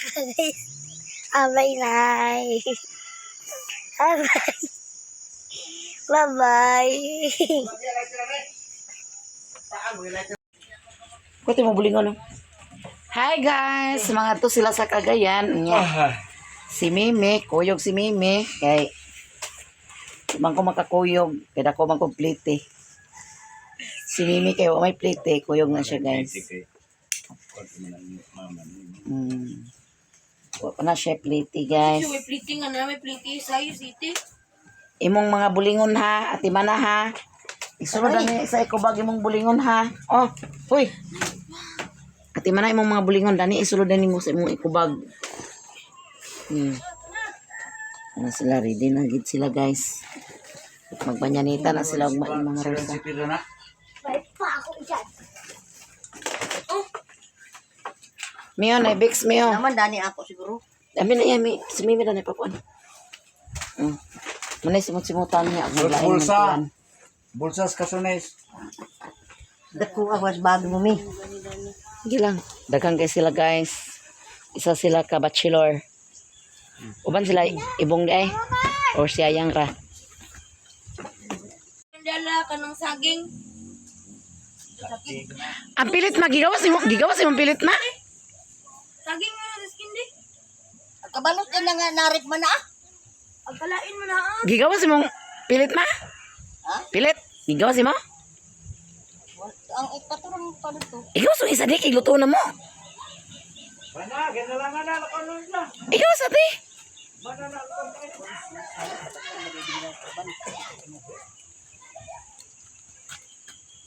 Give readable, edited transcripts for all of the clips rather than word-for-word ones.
Abay, Nay. Abay. Bye-bye. Kuti mo bulingon, no? Hi guys, mga to sila sa Cagayan. Nya. Si Mimi, kuyog si Mimi kay di man ko makakuyog, kay dako man kog plate. Si Mimi kay wa may plate, kuyog na siya, guys. Wa pa na siya plate, guys. May pliti nga na, may pliti. Sayo city. Imong mga bulingon ha, ati mana ha. Isulod na ni sa ikubag imong bulingon ha. Oh, huy. Ati mana imong mga bulingon dani isulod na nimo sa imong ikubag. Ano sila, ready na gid sila, guys. Magbanyanita na sila ug mga rosa. Bye pa ako dyan. Mio na Bix Mio. Naman dani ako siguro. Dami na yan, mi si Mimi na pakuan. Manay simot-simutan niya og maglain man Bulsa. kuan. Bulsas kasunes. Dako ako sa bag mo mi. Sige lang. Daghang kay sila, guys. Isa sila ka bachelor. Uban sila ibong di ay. Or siya yang ra. Dala ka ng saging. Ang pilit ma gigawas imo, gigawas imong pilit ma. Saging mo na skin di. Kabalot ka na nga narik man ah. Agkalain mo na ah. Gigawas imong pilit ma. Pilit. Gigawas imo. Ang ikaturang pa nito. Igawas mo isa di kay luto na mo. Bana, ganalangan na lakonon na. Igawas ate.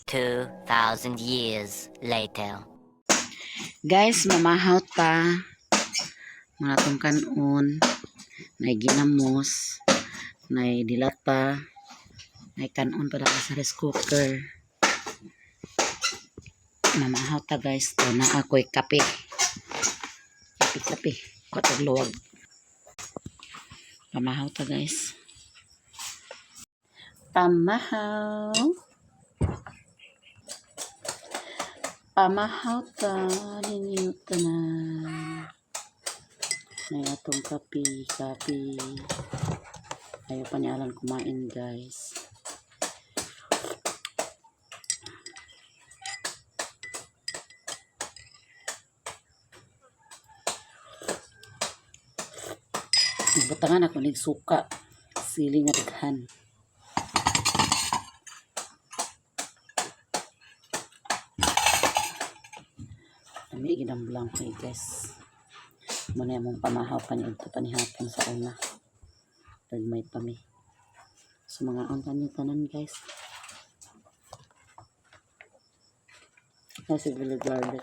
2,000 years later. Guys, mamahaw ta. Mga tong kanon. Nay ginamos. Nay dilata. Nay kanon pa dahil sa rice cooker. Mamahaw ta, guys. To na ako'y kape. Kape kape. Katag luwag. Pamahaw ta, guys. Pamahaw. Pamahaw ta ninyo tanan. May atong kape, kape. Ayaw pa ni Alan kumain, guys. Butangan ako nig suka. Sili nga daghan. Ami ginamblang ko eh, guys. Muna mong pamahaw pa ni ito panihapon sa una. Dagmay pa mi. So mga unta niyo tanan, guys. Nasa Billy garlic.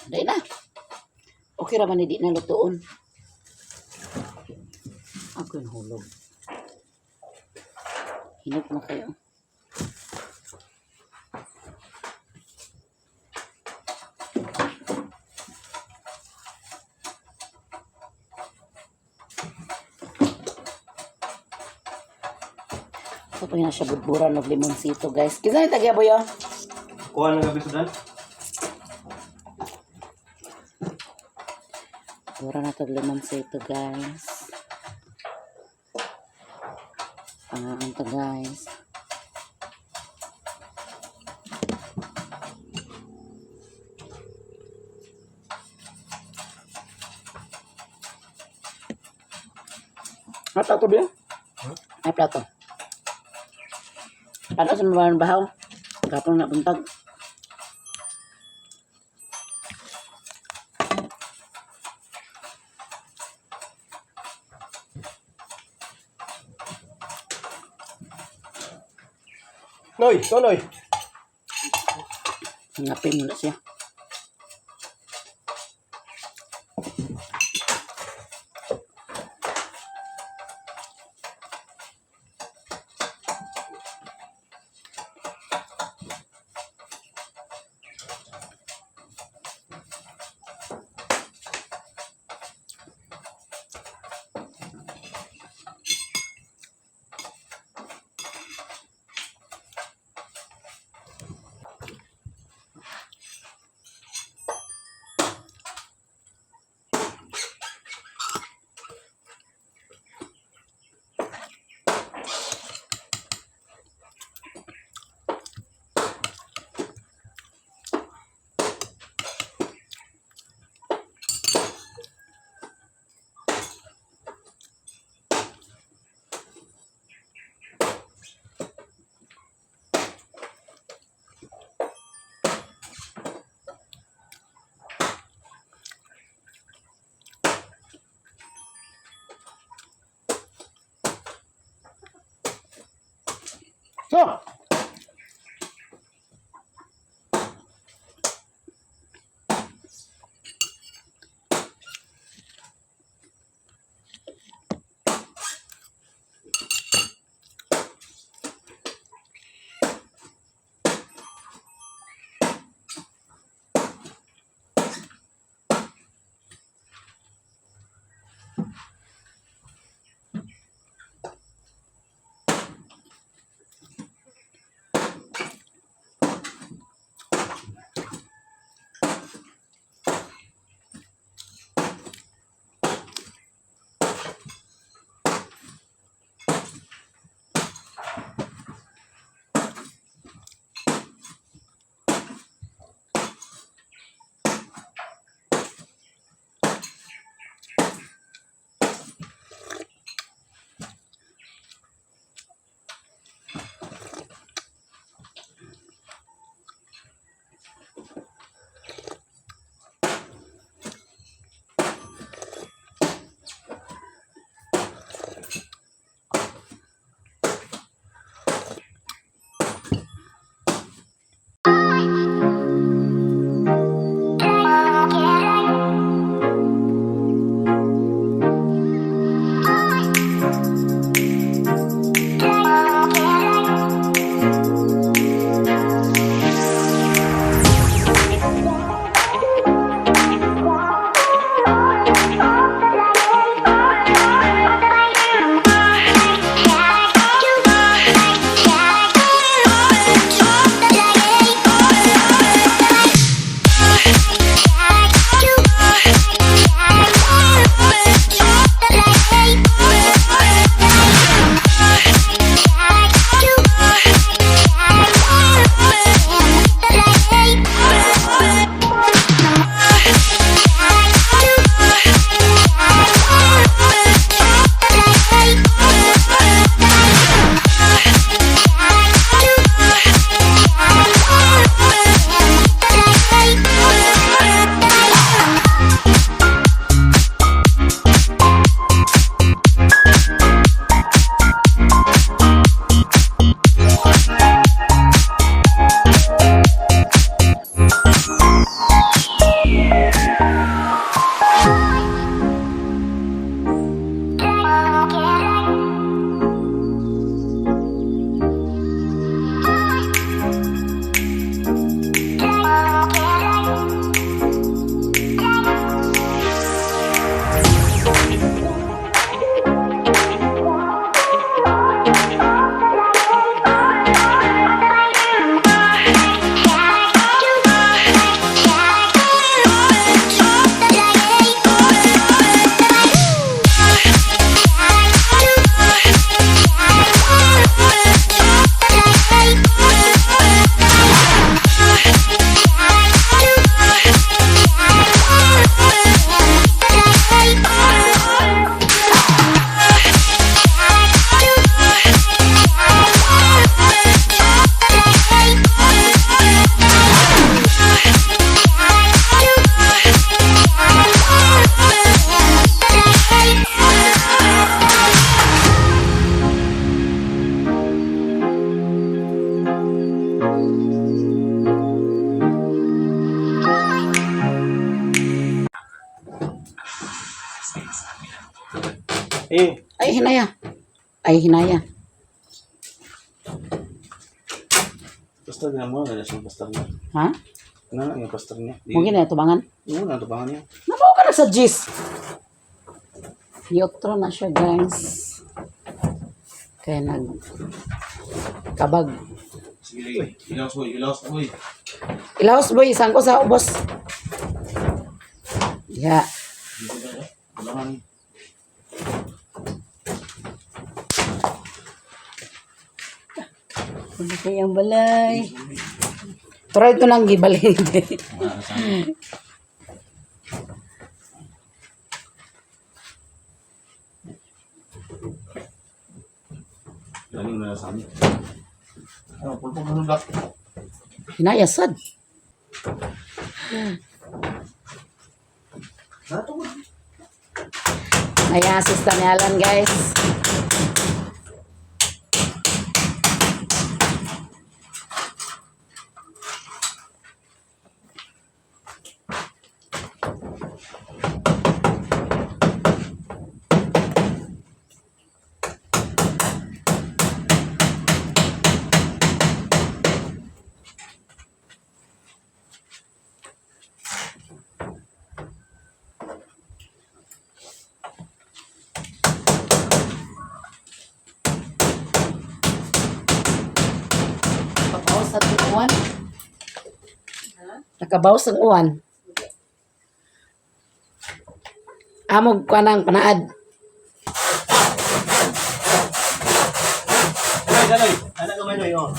Dahil na. Okay ra man ni di na lutoon. Ako yung hulog. Hinog na kayo. So, pag na siya budburan of limonsito, guys. Kisa ni tagya boyo? Kuha ng gabi sudan. Pura na tag limonsito, guys. Pangaan to, guys. Ay, plato ba? Ay, plato. Ano sa mga bahaw? Kapong na buntag. Noy, tonoy. Hangapin mo na siya. So. Eh, Ay, hinaya. Ay, hinaya. pastor na mo, na siya pastor niya. Ha? Ano na yung pastor niya? Mungkin na tubangan. Oo, na tubangan niya. Nabaw ka na sa gis. Yotro na siya, guys. Kaya nag kabag. Sige, ilaos boy, ilaos boy. Ilaos boy, isang ko sa ubos. Ya. Tubangan. Ano kayang balay? Pero ito nang gibalhin. Galing na sa amin. Ano, pulpong ano black. Hinaya sad. Ay, assistant ni Alan, guys. Nakabawas sa uwan. Nakabawas ang uwan. Amog ka ng panaad. Daloy, daloy. Ano ka may oh.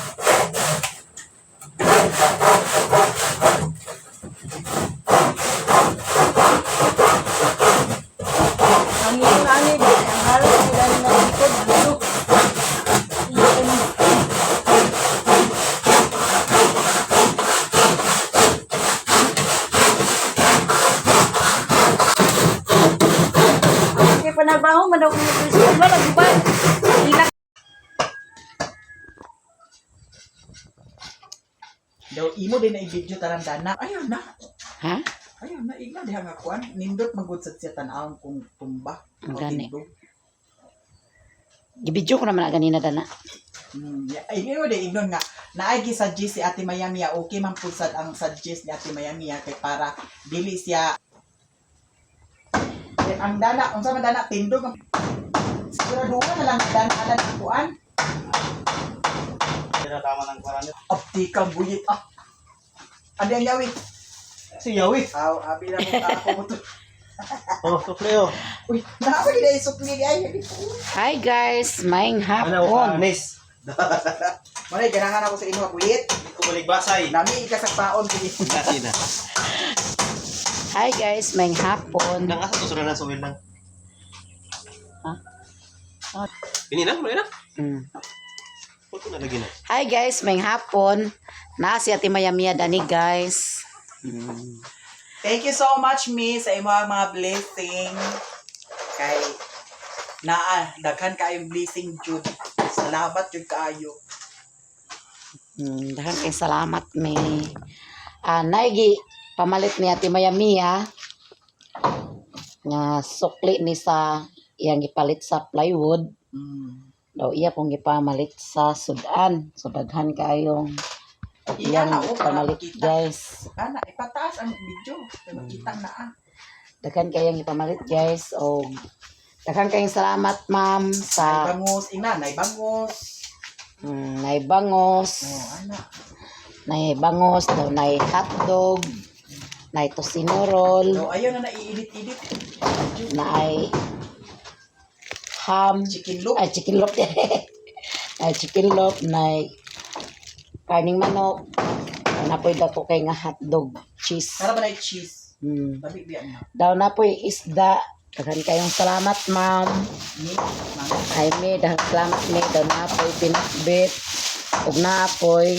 Ang iyong ani, ang halos nila na likod. Ano? Kaya panabaho, manaw ko yung Wala, di ba? Ilak. Daw imo din na i-video tanan dana. Ayaw na. Ha? Ayaw na igna diha nga kuan. Nindot magud sad siya tan-awon kung tumba. Ang o gani. tindog. Gibidyo ko naman na ganina dana. Yeah. Ay, imo din ingnon nga naay gi-suggest si Ate Mayamiya, okay man pud sad ang suggest ni Ate Mayamiya kay para dili siya. Eh, ang dana unsa man dana tindog siguraduha na lang dana alan ang kuan. Tama ng kuwan niya. Aptika buyit ah. Ano ang yawi? Si Yawi. Aw, abi na mo ako mo to. Oh, sukli oh. Uy, naa ba gid ay sukli di ay. Hi guys, maing Ano, hapon. anis. Manay ganahan ako sa imo buyit. Hindi ko baligbasay. Lami ka sa paon sige. Nasi na. Hi guys, maing hapon. Nang asa to sura na suwil lang. Ha? Ini na, muna na. Puto na lagi na. Hi guys, maing hapon. Na si Ate Mayamiya dani guys. Thank you so much, Miss, sa imo ang mga blessing. Kay naa daghan kaayong blessing jud. Salamat jud kaayo. Daghan kay salamat me. Ah, naigi pamalit ni Ate Mayamiya nga sukli ni sa iyang gipalit sa plywood. Daw iya kong gipamalit sa sudan. So daghan kaayong Iya iyang na oh, para pamalit makita. guys. Ana, ipataas ang video kay makita na ah. Daghan kayong ipamalit guys. O daghan kayong salamat ma'am Nay sa bangos, ina, nay bangos. nay bangos, Oh, ana. nay bangos, daw nay hotdog, nay tocino roll, So ayaw na naiinit-init. nay ham, Chicken loop. ay chicken loop, ay chicken loop, nay karning manok, napoy dako kay nga hotdog cheese. Para ba na cheese? Labi biyan na. Daw na po'y isda. Daghan kayong salamat, ma'am. Ni, ma'am. Ay, me, dahil salamat, me. Daw na po'y pinakbit. Ug na po'y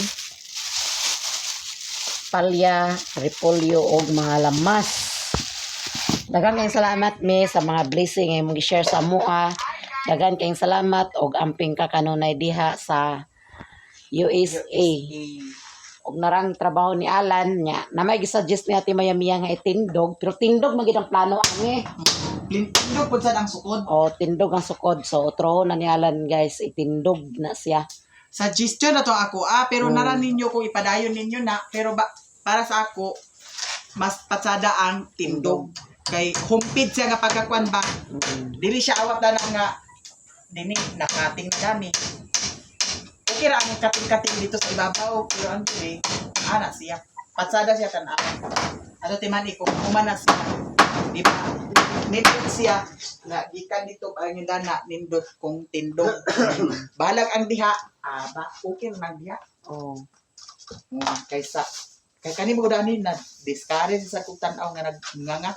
palya, repolyo, og mga lamas. Daghan kayong salamat, me, sa mga blessing nga imong gi-share sa amoa. Daghan kayong salamat og amping ka kanunay diha sa USA. Og narang trabaho ni Alan niya na may gisuggest ni Ate Mayamiya nga itindog pero tindog man gid ang plano ani. Tindog pud sad ang sukod. O tindog ang sukod. So otro na ni Alan, guys, itindog na siya. Suggestion na to ako ah, pero nara ninyo kung ipadayon ninyo na, pero ba, para sa ako mas patsada ang tindog kay humpid siya nga pagkakuan ba. Dili siya awat na nga dini nakating kami. Okay ra ang kating-kating dito sa ibabaw, pero ang dili ana siya. Patsada siya tan-aw. Ato timan ko human na siya. Di ba? Nindot siya nga gikan dito ang dana nindot kung tindog. Balag ang diha, ah, ba okay man diha. Oh. Kaysa kay kani mo dani na discourage sa kung tan-aw nga nagnganga.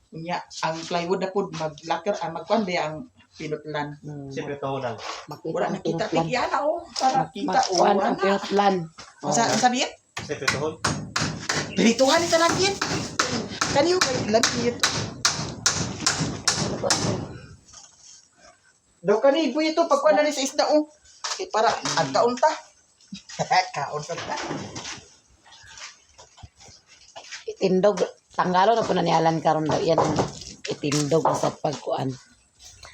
Unya ang plywood na pud maglakar ang magkuan ba ang pinutlan. Siyempre, ito lang. Makita Wala ang nakita pinutlan. tig yana oh para kita oh. Magkuan ang Ana. pinutlan. Oh. Unsa unsa biya? Siyempre, ito. Pirituhan ni tanan gid. Kaniyo kay lami ito. Daw kani ibo ito pagkuan na ni sa isda oh. Kay para at kaon ta. Kaon sa ta. Itindog. Tanggalo na po na ni Alan karon daw yan ang itindog sa pagkuan.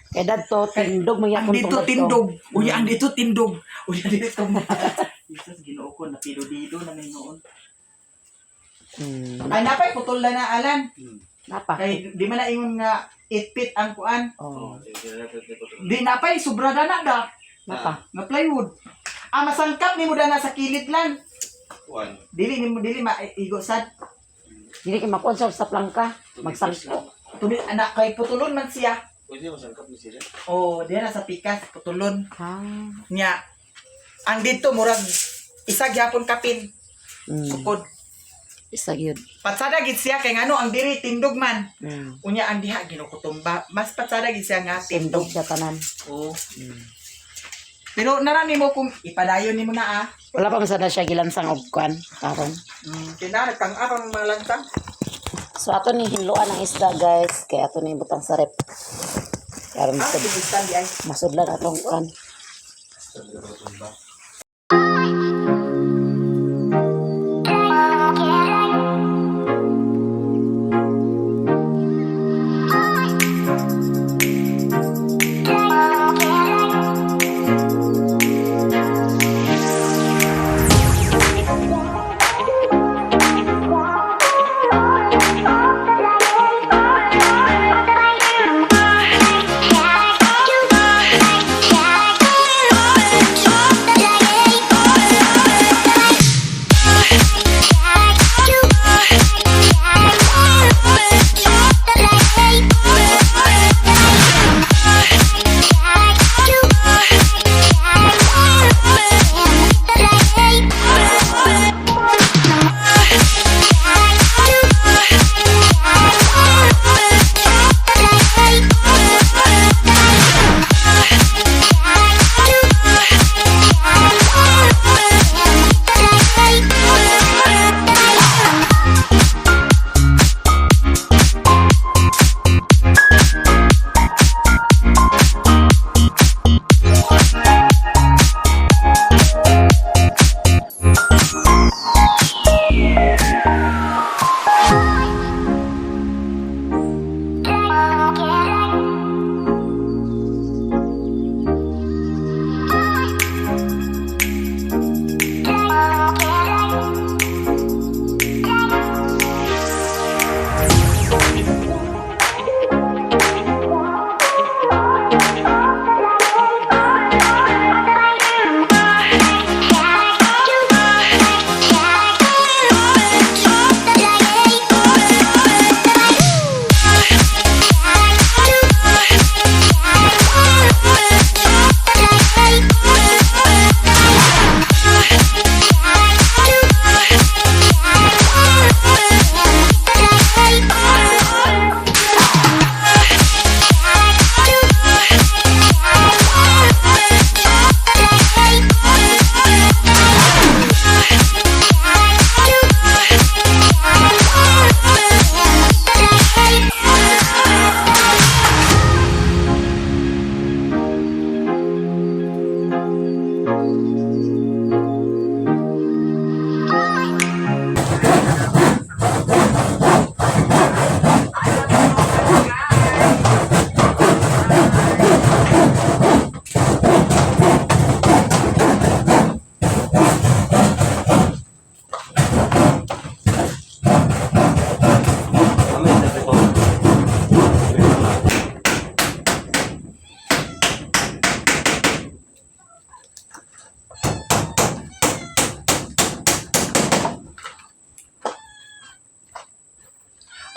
Kay dadto tindog Ang magyapon dito tindog. Uy, ang dito tindog. Uy, ang dito. Jesus, Ginoo ko napilo-dilo na may noon. Ay napay putol na na alan. Napa. Kay di man na ingon nga 8 feet ang kuan. Oh, Di napay sobra na na da napa. nga plywood. Ah, masangkap nimo dana sa kilid lang. One. Dili nimo dili maigo sad. Dili kay makuan siya sa plangka, magsangko. Tumi anak kay putulon man siya. Pwede masangkap ni sila. Oh, diyan na sa pikas putulon Ah. niya. Ang dito murag isa gyapon kapin sukod. Isa gyud. Patsada gid siya kay ngano ang diri tindog man. Unya ang diha ginukutumba. Mas patsada gid siya nga Tindog tindog. siya tanan. Oh. Pero nara nimo kung ipadayon nimo na ah. Wala pa man sada siya gilansang og kuan karon. Kina nagtang ang mga lansang. So ato ni hinluan ang isda, guys, kay ato ni butang sa rep. Karon Ah, tigistan di ay. masudlan atong kuan.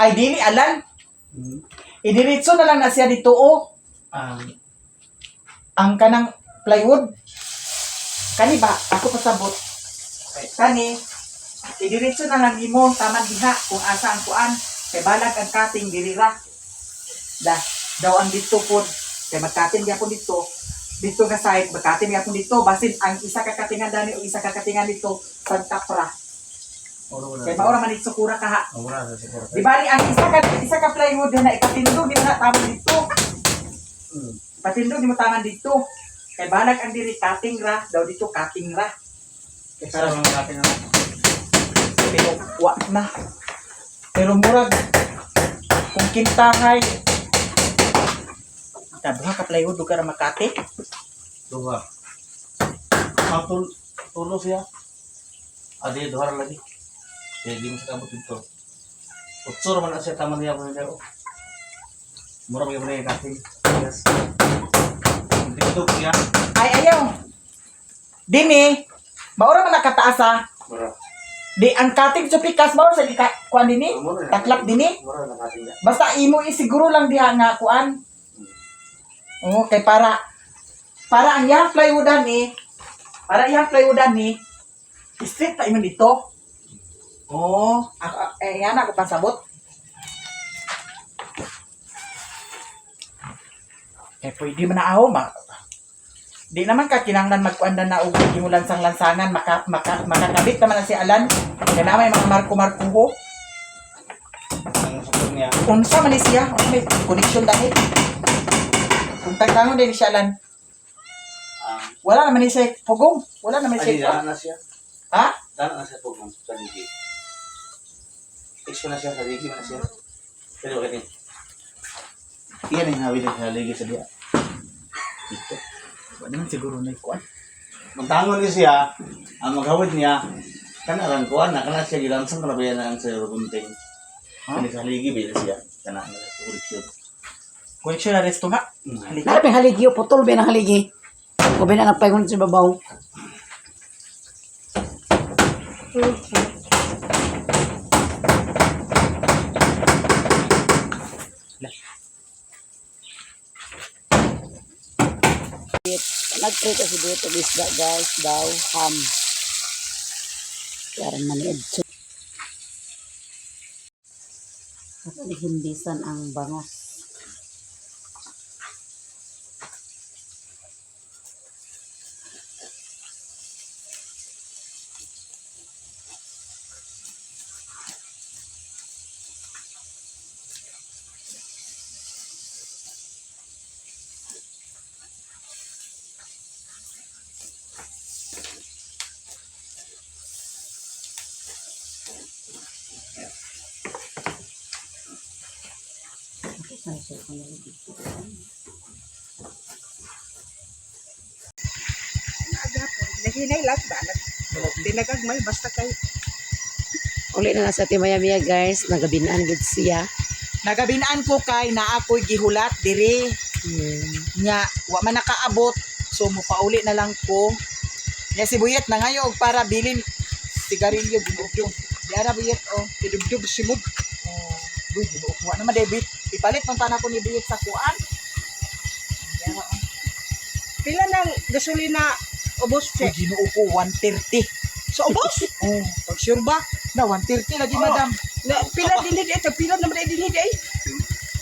Ay dili alan. Idiretso na lang na siya dito oh. Ang Ang kanang plywood. Kani ba? Ako pasabot. Kani idiretso na lang nimo taman diha kung asa ang kuan kay balag ang cutting diri ra. Da, daw ang dito pod kay magkatin gyapon dito. Dito nga side magkatin gyapon dito basin ang isa ka katingan dani o isa ka katingan dito Santa Pra. Kay maura man sukura kaha. Ora sa siguro. Di bali ang isa ka plywood na ipatindog di mo na taman dito. Patindog di mo taman dito. Kay balag ang diri cutting ra, daw dito cutting ra. Kay Sa para mga kating ano. pero wa na. Pero murag kung kintahay ta duha ka plywood duha ra makati. Duha. Matul tulo siya. Adi duha ra lagi. Kaya di mo sa kabot dito. Utso ra man na siya taman niya ko niya. Mura ba yung kating? Yes. Dito siya. Ay ayaw. Dini, maura man nakataas ah. Mura. Di ang cutting sa pikas mao sa gika kuan dinhi, Mura na. taklap dinhi. Mura na kating niya. Basta imo isiguro lang diha nga kuan. Oo, kay para para ang iyang plywoodan ni, para iyang plywoodan ni, straight pa imong dito. Oo, ako, eh, yan ako pasabot. Eh, pwede man na ako, ma. Di naman ka kinanglan magkuan na og gimulansang-lansangan, maka, maka, makakabit naman na si Alan. Kaya na may mga marko-markuho. Ang sukod niya. Unsa man ni siya? Unsa may connection dahil? Kung tagtangon din siya lan. Ang Wala naman ni siya pugong. Wala naman adi siya. dana na siya. Ha? Dana na siya pugong sa ligi. Exo na siya sa ligi na siya. Pero kini. Iyan ang hawi sa ligi sa diya. Dito. Wala naman siguro na ikuan. Magtangon ni siya, ang maghawid niya, kana rang kuan na kana siya gilansang kana bayan ang sa gunting. Kani sa haligi ba siya kana na sa koleksyon. Connection na resto nga. Halika. Nara may haligi, oh, putol ba ng haligi? O ba na nagpahingon sa babaw? Nag-prito si Dito isda guys daw ham. Karon man ni Edso. At himbisan ang bangos. Nahinay lahat ba? Tinagagmay basta kay Uli na na sa Timaya Mia guys, nagabinaan gid siya. Nagabinaan ko kay na ako'y gihulat diri nya wa man nakaabot so mopauli na lang ko. Nya si Buyet nangayo og para bilin sigarilyo ginuog. Diara Buyet oh, Idubdub simod. Oh, uy, ginuog wa naman debit. Ipalit man tana ko ni Buyet sa kuan. Diara oh. Pila nang gasolina ubos Uy, che. Ginoo ko 130. Sa ubos? Oh, Pag sure ba? na 130 lagi madam. Na, pila dinhi eh, pila naman dinhi eh.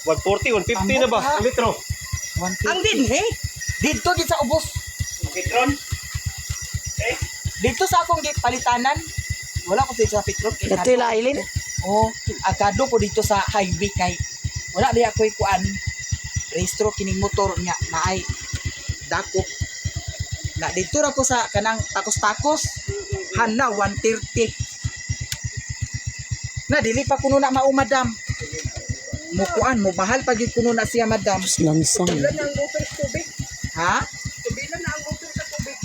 140, 150 na ba? Ang litro. 130. Ang dinhi. Dito gid sa ubos. Petron. Dito sa akong palitanan. Wala ko sa Petron. Kay Dito ila Aileen. Oh, agado ko dito sa highway kay wala di ako'y kuan rehistro kining motor niya naay dakop. Na dito ra ko sa kanang takos-takos. Hala 130. Na dili pa kuno na mao madam. Mo kuan mo bahal pa gyud kuno na siya madam. Lansang. Pila na ang motor sa tubig. Ha? Pila na ang motor sa tubig.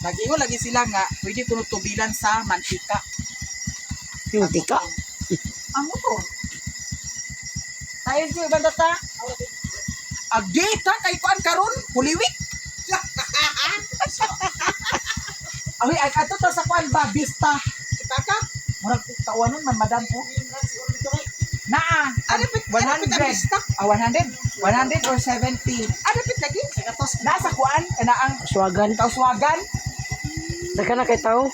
Nag-ingon lagi sila nga pwede kuno tubilan sa mantika. Yung tika. Ang motor. Tayo siya banda ta. Agdi ta kay kuan karon Holy Week. Awi ay ato ta sa kuan ba Vista. Si Paka. Murag tawanon man madam ko. Naa. Ano pit 100. Ah, 100. 100 or 70. Ano pit lagi? Nasa kuan kana ang Uswagan. kauswagan. Daghan na kay tao.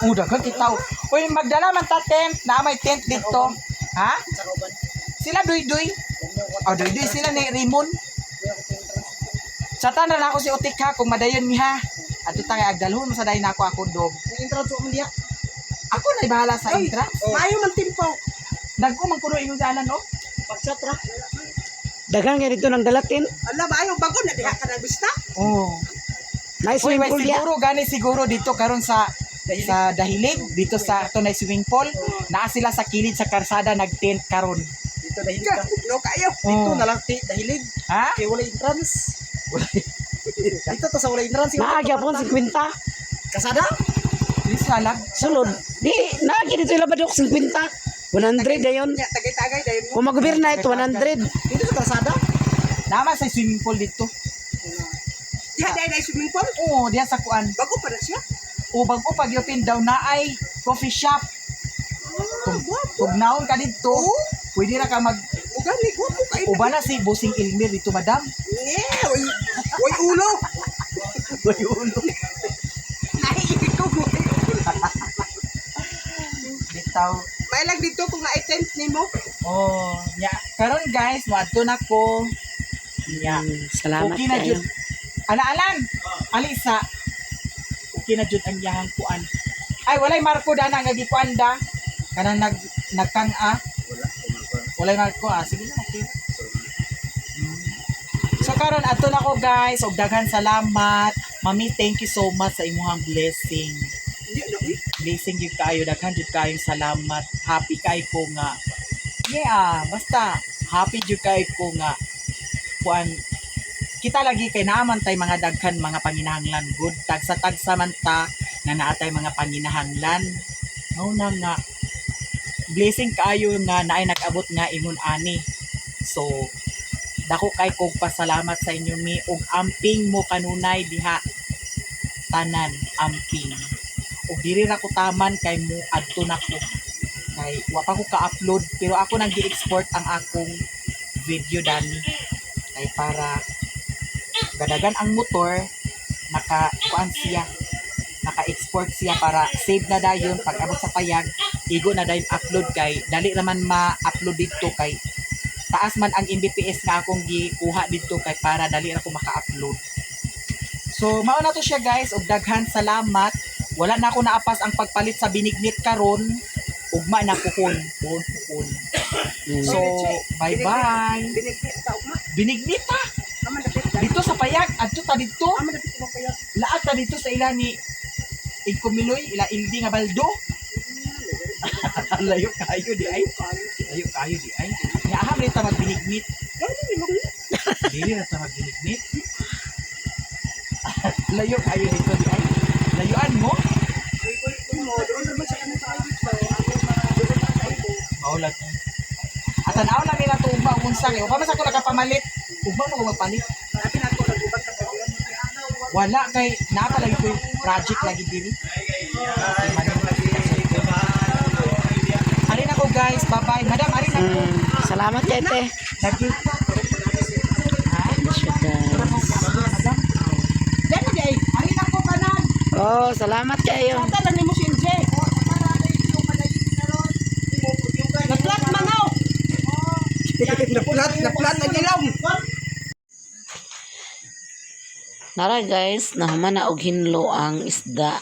Oh, daghan kay tao. Uy, magdala man ta tent. Na may tent dito. Ha? Sila duy-duy. Oh, duy-duy sila ni Raymond. Chata na lang ako si Utik ha, kung madayon mi ha. Adto ta kay agdalhon mo sa dayon ako ako dog. Entrance ko man diya. Ako na bahala sa entrance. Maayo man timpo. Dagko man kuno ingon sa alan oh. Pagchat ra. Daghan kay dito ng dalatin. Ala maayo bago na diha ka nagbista. Oh. Nice Uy, swimming wait, pool ya. siguro gani siguro dito karon sa Dahilig dito sa ato na swimming pool naa sila sa kilid sa karsada nagtent karon. Dito dahilig ka. No kayo. Dito na lang ti dahilig. Ha? Kay wala entrance. Dito to sa wala entrance. Naa gyapon 50. Kasada? Dito sa lag. Sulod. Di naa gyud dito ila badok 50. 100 dayon. Tagay-tagay dayon mo. Kung magobyerna ito 100. Dito sa kalsada? Nama sa swimming pool dito. Diha dai dai swimming pool. Oo, diha sa kuan. Bago pa na siya. O bago pag open daw na ay coffee shop. Ah, guwapo. Tugnaon ka dito. Pwede ra ka mag Ugani guwapo kayo. uban na si Busing Ilmir dito, madam. Nye, oy, oy ulo. Oy, ulo. Naiibig ko oy ulo. Bitaw. May lang dito kung na-tent nimo. Oh, nya. Karon guys, moadto na ko. Nya. Salamat Okay na kayo. jud. Ala alan. Alisa. Okay na jud ang iyahang kuan. Ay walay Marco dana nga gikuan da. Kanang nagkang-a. Walay Marco ah. Sige na okay. So karon adto na ko guys og daghan salamat. Mami, thank you so much sa imuhang blessing. Hindi na uy. Blessing gyud kaayo, daghan jud kaayong salamat. Happy kay ko nga. Yeah, basta happy jud kay ko nga kuan kita lagi kay naaman tay mga daghan mga panginahanglan good tagsa-tagsa man ta nga naa tay mga panginahanglan mao na nga blessing kaayo nga naay nag-abot nga ingon ani. So dako kay kog pasalamat sa inyo mi ug amping mo kanunay diha tanan amping ug diri ra ko taman kay mo adto na ko kay wa pa ko ka-upload pero ako nang gi-export ang akong video dani kay para gadagan ang motor naka kuan siya naka-export siya para save na dayon pag abot sa payag igo na dayon upload kay dali naman ma-upload dito kay taas man ang Mbps nga akong gikuha dito kay para dali ra ko maka-upload. So mao na to siya guys og daghan salamat. Wala na ako naapas ang pagpalit sa binignit karon. Ugma na kuhon, kuhon kuhon. So bye bye. Binigyan ta ugma. Binignit ta Aman dapit. dito sa payag adto ta dito. Aman dapit mo kayo. Laat ta dito sa ila ni Igkumiloy, ila Ildi nga baldo. Layo kayo di ay. Layo kayo di ay. Yaaham rin ta magbinignit. Gani mo. Dili na ta magbinignit. Layo kayo dito di ay. Layuan mo. Mo doon naman siya kanang sa dito. Mao lang. At tanaw lang nila tuugma unsa kay upa man sa ko nakapamalit. Ugma mo ko magpalit. Sabi na ako nag-uban ka kagayon. Wala kay naa pa lagi ko'y project lagi diri. Arin ako guys, bye-bye. Madam, arin ako. Salamat kay te. Lagi. Ha? Siya, guys. Madam. Dani di ay. Arin ako kanan. Oh, salamat kayo. Ata lang nimo si MJ. Naplat man aw. Naplat, naplat ang ilong. Nara guys, nahuman na og hinlo ang isda.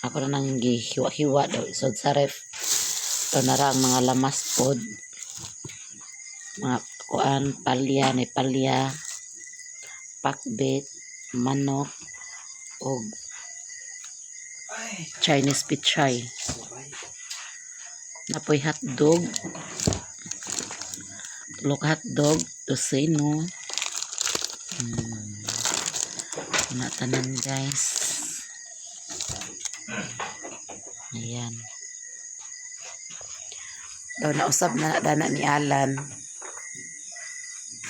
Ako na nang gihiwa-hiwa daw isod sa ref. Ito nara ang mga lamas pod. Mga kuan, palya, ni palya, pakbet, manok, og Chinese pichay. Napoy hotdog. Tulo ka hotdog, tosino. Na tanan guys. Ayan. Daw nausab na dana ni Alan.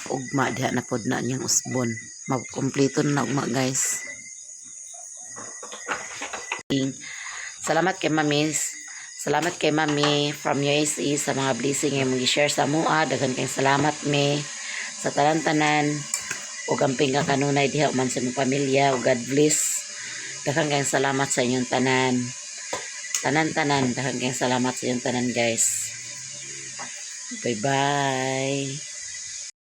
Ugma diha na pod na niyang usbon. Magkumpleto na ugma guys. Salamat kay Mamis. Salamat kay Mami from USA sa mga blessing nga imong gi-share sa amoa. Daghan kayong salamat, me, sa tanan-tanan ug amping ka kanunay diha man sa imong pamilya ug God bless. Daghan kayong salamat sa inyong tanan. Tanan-tanan, daghan kayong salamat sa inyong tanan, guys. Bye-bye.